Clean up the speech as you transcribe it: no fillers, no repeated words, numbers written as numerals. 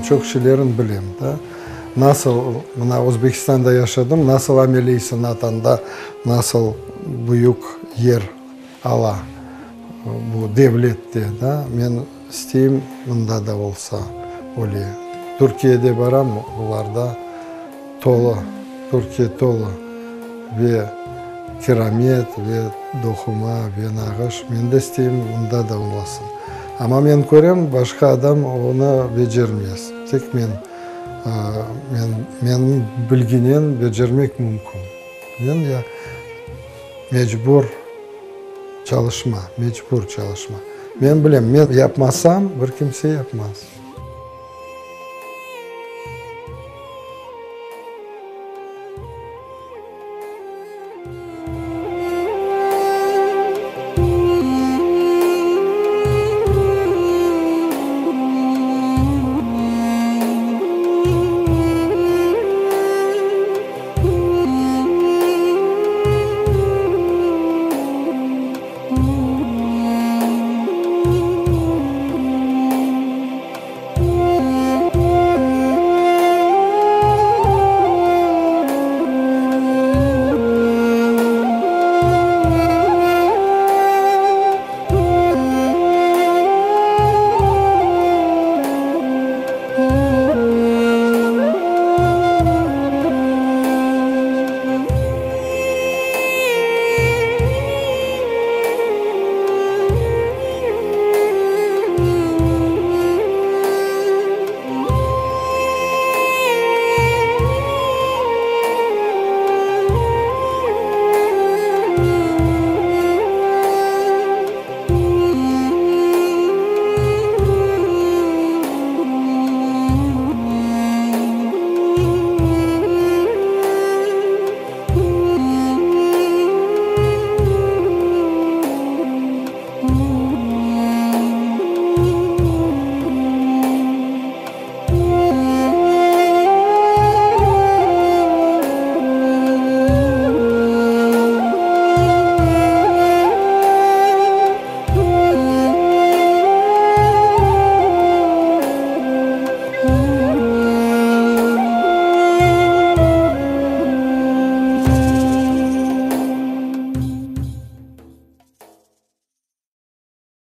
Çoq şeylerin bilem da. Nasıl, mına Özbekistanda yaşadım, nasıl ameliy sanat anda nasıl büyük yer ala bu devlette da. Men isteyim mında da olsa öyle. Türkiyede baram, olarda tolu, Türkiye tolu ve kiramet, ve doquma, ve nağış. Men de isteyim mında da olasın. Amma men körem, başqa adam onı becermez. Tek men, men, menim bilginen becermek mümkün. Men ya mecbur çalışma, mecbur çalışma. Men bilem, men yapmasam, bir kimse yapmaz.